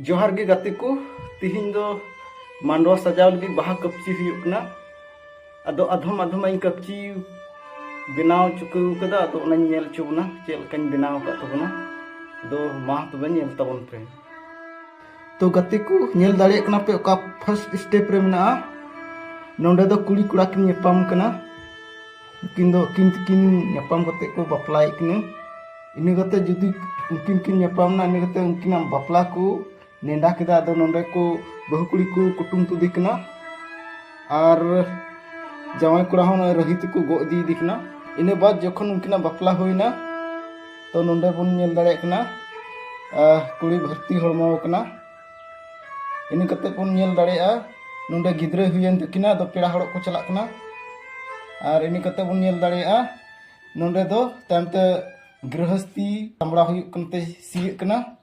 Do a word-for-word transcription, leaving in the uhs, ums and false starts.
ᱡᱚᱦᱟᱨ ᱜᱮ ᱜᱟᱛᱮ ᱠᱚ, ᱛᱤᱦᱤᱧ ᱫᱚ ᱢᱟᱰᱣᱟ ᱥᱟᱡᱟᱣ ᱞᱟᱹᱜᱤᱫ ᱵᱟᱦᱟ ᱠᱟᱹᱯᱪᱤ ᱦᱩᱭᱩᱜ ᱠᱟᱱᱟ᱾ ᱟᱫᱚ ᱟᱫᱷᱚᱢ ᱟᱫᱷᱚᱢ ᱤᱧ ᱠᱟᱹᱯᱪᱤ ᱵᱮᱱᱟᱣ ᱪᱩᱠᱟᱹᱣ ᱠᱟᱫᱟ, ᱟᱫᱚ ᱚᱱᱟᱧ ᱧᱮᱞ ᱦᱚᱪᱚ ᱵᱚᱱᱟ ᱪᱮᱫ ᱞᱮᱠᱟᱧ ᱵᱮᱱᱟᱣ ᱟᱠᱟᱫ ᱛᱟᱵᱚᱱᱟ᱾ ᱟᱫᱚ ᱢᱟ ᱛᱚᱵᱮ ᱧᱮᱞ ᱛᱟᱵᱚᱱ ᱯᱮ᱾ ᱛᱚ ᱜᱟᱛᱮ ᱠᱚ, ᱧᱮᱞ ᱫᱟᱲᱮᱭᱟᱜ ᱠᱟᱱᱟ ᱯᱮ ᱚᱠᱟ first step ᱨᱮ ᱢᱮᱱᱟᱜᱼᱟ, ᱱᱚᱰᱮ ᱫᱚ ᱠᱩᱲᱤ ᱠᱚᱲᱟ ᱠᱤᱱ ᱧᱟᱯᱟᱢ ᱠᱟᱱᱟ᱾ ᱩᱱᱠᱤᱱ ᱫᱚ ᱟᱹᱠᱤᱱ ᱛᱮᱠᱤᱱ ᱧᱟᱯᱟᱢ ᱠᱟᱛᱮ ᱠᱚ ᱵᱟᱯᱞᱟᱭᱮᱫ ᱠᱤᱱᱟ᱾ ᱤᱱᱟᱹ ᱠᱟᱛᱮ ᱡᱩᱫᱤ ᱩᱱᱠᱤᱱ ᱠᱤᱱ ᱧᱟᱯᱟᱢ ᱮᱱᱟ, ᱤᱱᱟᱹ ᱠᱟᱛᱮ ᱩᱱᱠᱤᱱᱟᱜ ᱵᱟᱯᱞᱟ ᱠᱚ ᱱᱮᱰᱟ ᱠᱮᱫᱟ᱾ ᱟᱫᱚ ᱱᱚᱰᱮ ᱠᱚ ᱵᱟᱹᱦᱩ ᱠᱩᱲᱤ ᱠᱚ ᱠᱩᱴᱩᱢ ᱛᱩᱫᱮ ᱠᱟᱱᱟ ᱟᱨ ᱡᱟᱶᱟᱭ ᱠᱚᱲᱟ ᱦᱚᱸ ᱱᱚᱜᱼᱚᱭ ᱨᱟᱹᱦᱤ ᱛᱮᱠᱚ ᱜᱚᱜ ᱤᱫᱤᱭᱮᱫᱮ ᱠᱟᱱᱟ᱾ ᱤᱱᱟᱹ ᱵᱟᱫ ᱡᱚᱠᱷᱚᱱ ᱩᱱᱠᱤᱱᱟᱜ ᱵᱟᱯᱞᱟ ᱦᱩᱭᱱᱟ, ᱛᱚ ᱱᱚᱰᱮ ᱵᱚᱱ ᱧᱮᱞ ᱫᱟᱲᱮᱭᱟᱜ ᱠᱟᱱᱟ, ᱟᱦ, ᱠᱩᱲᱤ ᱵᱷᱟᱹᱨᱛᱤ ᱦᱚᱲᱢᱚ ᱟᱠᱟᱱᱟ᱾ ᱤᱱᱟᱹ ᱠᱟᱛᱮ ᱵᱚᱱ ᱧᱮᱞ ᱫᱟᱲᱮᱭᱟᱜᱼᱟ, ᱱᱚᱰᱮ ᱜᱤᱫᱽᱨᱟᱹ ᱦᱩᱭᱮᱱ ᱛᱟᱹᱠᱤᱱᱟ, ᱟᱫᱚ ᱯᱮᱲᱟ ᱦᱚᱲᱚᱜ ᱠᱚ ᱪᱟᱞᱟᱜ ᱠᱟᱱᱟ᱾ ᱟᱨ ᱤᱱᱟᱹ ᱠᱟᱛᱮ ᱵᱚᱱ ᱧᱮᱞ ᱫᱟᱲᱮᱭᱟᱜᱼᱟ, ᱱᱚᱰᱮ ᱫᱚ ᱛᱟᱭᱚᱢ ᱛᱮ ᱜᱨᱤᱦᱚᱥᱛᱤ ᱥᱟᱢᱵᱲᱟᱣ ᱦᱩᱭᱩᱜ ᱠᱟᱱᱛᱮ ᱥᱤᱭᱟᱹᱜ ᱠᱟᱱᱟ᱾